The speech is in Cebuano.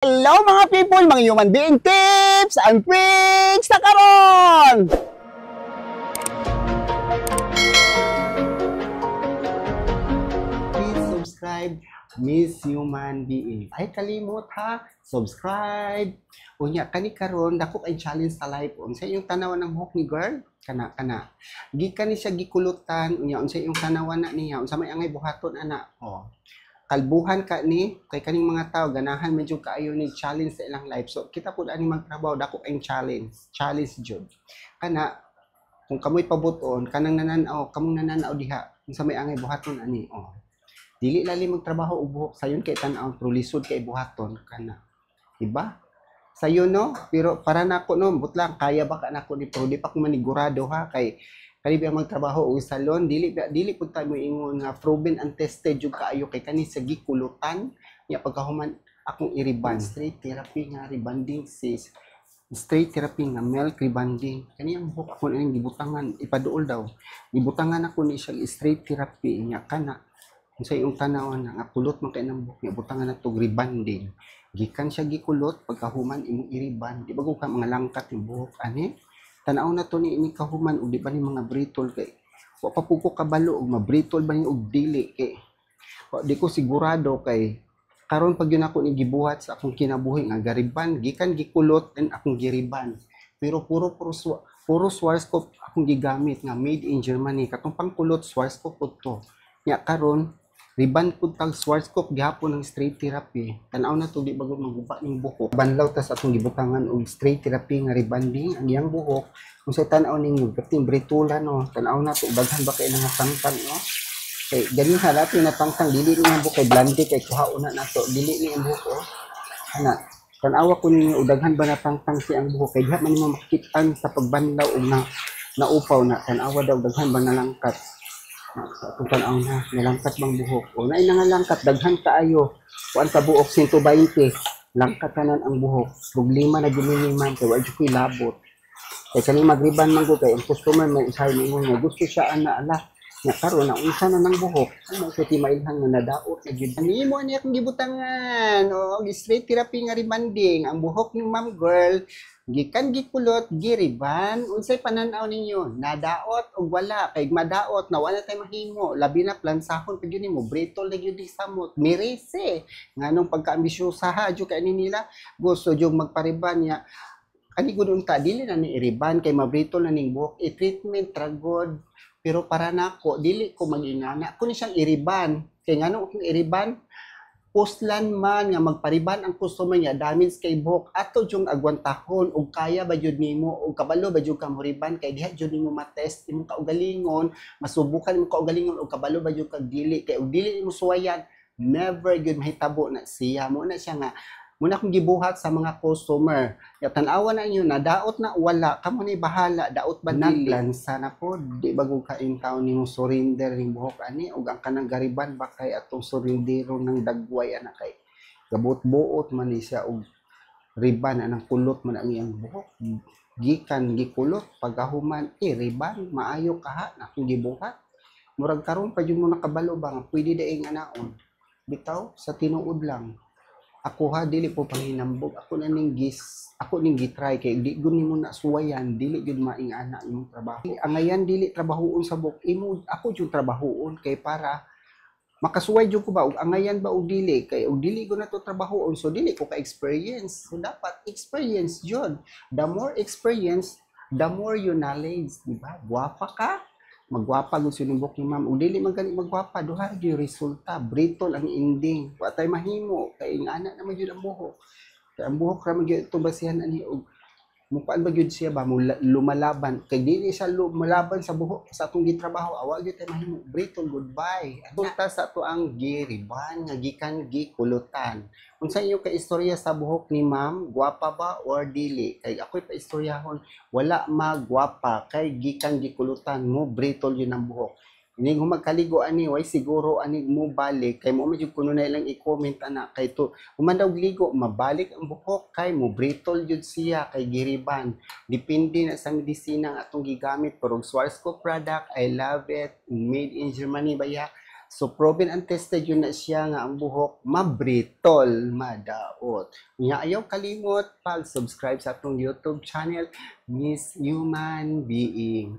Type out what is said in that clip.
Hello, mga people, mga human being tips and tricks na karon! Please subscribe, Miss Human Being. Ay, kalimot ha, subscribe. Unya, kani karon dako kay challenge sa life. Unsa yung tanawan ng buhok ni girl? Kana kana. Gikan ni siya gikulutan, unya unsa yung tanawan na niya, unsa may angay buhaton ana. Oh. Kalbuhan ka ni kay kaning mga tao ganahan medyo kaayo ni challenge sa ilang life. So kita pud ani magtrabaho, dako kayong challenge. Challenge jud. Kana kung kamoy pabuton kanang nananaw, kamong nananaw diha unsa may angay buhaton ani, oh. Dili lali magtrabaho og buhok sayon kay tan-aw, pero lisod kay buhaton kana. Diba? Sayon, no, pero para nako, no, butlang kaya ba ka nako ni, pero di pa ko manigurado ha, kay kani ba magtrabaho og salon, dili ba, dili pud ta moingon nga proven and tested jud kaayo, kay kani sa gikulutan nya pagkahuman akong iriban. Straight therapy nga rebanding, sis, straight therapy nga milk rebanding. Kani ang buhok ako ning gibutangan, ipaduol daw, gibutangan ako ni siya straight therapy nya. Kana unsa yung tanawan na nga kulot man kay nang buhok niya, butangan na tog rebanding. Gikan siya gikulot, pagkahuman imong iriban, di ba ka mga langkat yung buhok ani? Tanaw na to ni ini kahuman og di ba ni mga brittle, kay wa pa pud ko kabalo og mabrittle ba ni og dili, kay wa di ko sigurado, kay karon pag yun ako ni gibuhat sa akong kinabuhi nga gariban, gikan gikulot and akong giriban. Pero puro Schwarzkopf akong gigamit nga made in Germany, katong pangkulot Schwarzkopf pud to. Nya karon riban pud tag Schwarzkopf gihapon ng straight therapy. Tan-aw na to, di bago maguba ning buhok. Banlaw ta sa atong gibutangan og straight therapy nga rebanding ang iyang buhok. Kung sa tan-aw ninyo, gating britula, no. Tan-aw na to, daghan ba kay nga tangtang, no? Kay ganin ha natin na tangtang, dili ni ang buhok kay blande kay kuhaon na nato, dili ni ang buhok, oh. Ana, tan-awa ko ninyo, daghan ba na tangtang si ang buhok, kay diha man nimo makitaan sa pagbanlaw og na naupaw na. Tan-awa daw, daghan ba nalangkat? Sa atong tan-aw na, nalangkat bang buhok? O naay nangalangkat, daghan kaayo. Kuan ka buok 120, langkat tanan ang buhok. Problema na gyud ni man kay wa jud ko'y labot. Kay kani magriban man ko, kay ang customer may usahay moingon nga gusto siya ana, ala. Nya karon na unsa na nang buhok, ano sa timailhan nga nadaot na gyud. Nimo ani akong gibutangan, o straight therapy nga rebanding ang buhok ni ma'am girl. Gikan gikulot, giriban, unsay panan-aw ninyo? Nadaot og wala? Kay madaot na wala tay mahimo. Labi na plansahon pa gyud nimo, brittle na gyud di samot. Mirese. Nganong pagkaambisyosa ha, jud kay ni nila gusto jud magpariban niya. Ani gud unta dili na ni iriban kay mabrittle na ning buhok, i-treatment ra gud. Pero para nako dili ko mag-ingana. Ako ni siyang iriban. Kay ngano akong iriban? Puslan man nga magpariban ang customer niya, damage kay buhok, ato jung agwantahon og kaya ba jud nimo og kabalo ba jud ka moriban, kay diha jud nimo matest imong kaugalingon, masubukan imong kaugalingon og kabalo ba jud kag dili. Kay og dili nimo suwayan, never gyud mahitabo na siya. Mo na siya nga muna akong gibuhat sa mga customer. Ya tan-awa na inyo, nadaot na wala, kamo ni bahala, daot ba dili. Naglansa na po, di bago kain taon nimo surrender ning buhok ani og ang kanang gariban ba kay atong surrendero ng dagway ana, kay gabot-buot man ni siya og riban anang kulot man ang iyang buhok. Gikan gikulot, pagkahuman riban, maayo kaha na akong gibuhat. Murag karon pa jud mo nakabalo ba nga pwede daing anaon. Bitaw sa tinuod lang. Ako ha, dili po panghinambog. Ako na ning gis, ako ning gitry kay di gud nimo na suwayan, dili gyud maing-ana imong trabaho. Angayan dili trabahoon sa buhok imo, ako jud trabahoon kay para makasuway jud ko ba og angayan ba og dili, kay og dili ko na to trabahoon, so dili ko ka experience. So dapat experience jud. The more experience, the more you knowledge, di ba? Gwapa ka, magwapa gud sinumbok ni ma'am. Og dili man gani magwapa, duha gyud resulta, brittle ang ending. Wa tay mahimo kay ingana naman gyud ang buhok. Kay ang buhok ra man gyud itong basihan ani og mukuan ba gyud siya ba lumalaban, kay dili siya lumalaban sa buhok sa atong gitrabaho, awa gyud tay mahimo, brittle, goodbye. Resulta sa ato ang giriban nga gikan gikulutan. Unsa inyo ka istorya sa buhok ni ma'am, gwapa ba or dili? Kay ako'y paistoryahon, wala magwapa kay gikan gikulutan mo brittle yun ang buhok. Inig magkaligo ani way siguro ani mo balik, kay mo medyo kuno na ilang i-comment ana, kay to human daw ligo mabalik ang buhok kay mo brittle jud siya kay giriban. Depende na sa medisina ang atong gigamit, pero Schwarzkopf product, I love it, made in Germany ba ya. So proven and tested gyud na siya nga ang buhok mabritol, madaot. Nya ayaw kalimot pag-subscribe sa atong YouTube channel, Miss Human Being.